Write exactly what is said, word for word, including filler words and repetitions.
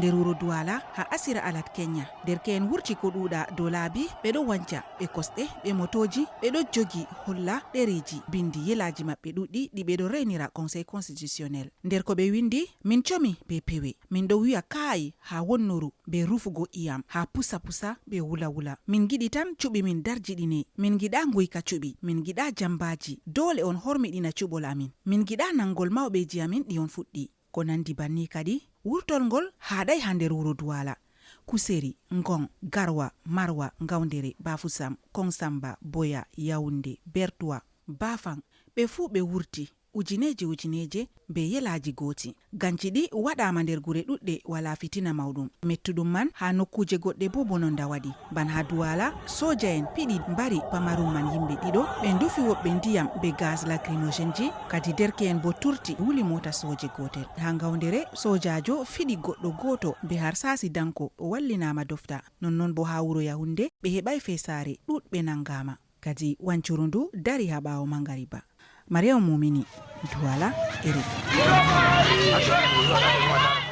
Nder wuro Duwala, haa Asira Alat Kenya, derke'en wurti ko ɗuuɗa dow laabi, ɓe ɗo wanca, ɓe kosɗe, ɓe motooji, ɓe ɗo jogi holla ɗereeji binndi yelaaji maɓɓe ɗuɗɗi ɗi ɓe ɗo reynira Conseil Constitutionnel. Nder ko ɓe winndi, min comi bee pewe, min ɗo wi'a kaayi haa wonnoru bee rufugo ƴi'am, haa pusa-pusa bee wula-wula. Min ngiɗi tan cuɓi min darjiɗine, min ngiɗaa nguyka cuɓi, min ngiɗaa jambaaji. Doole on hormiɗina cuɓol amin. Min ngiɗaa nanngol mawɓeeji amin ɗi on fuɗɗi. Ko nanndi banni kadi, wurtol ngol haaɗay haa nder wuro Duwala. Kuseri, Ngong, Garwa, Marwa, Ngawndere, Bafusam, Kongsamba, Boya, Yaoundé, Bertoua, Bafang, ɓe fuu ɓe wurti, ujineeje ujineeje, bee yelaaji gooti. Ganci ɗi waɗaama nder gure ɗuɗɗe, walaa fitina mawɗum. Mettuɗum man haa nokkuuje goɗɗe boo bononda waɗi. Ban haa Duwala, sooja'en piɗi mbari pamarum man yimɓe ɗiɗo, ɓe ndufi woɓɓe ndiyam bee gaz lacrymogène ji, kadi derke'en boo turti wuli moota sooje gootel. Haa Ngawndere, soojaajo fiɗi goɗɗo gooto bee harsaasi danko, o wallinaama dofta. Nonnon boo haa wuro Yaoundé, ɓe heɓaay feesaare, ɗuuɗɓe nanngaama. Kadi wancuru ndu dari haa ɓaawo mangariba. Mariam Mumini, Duwala, R F I.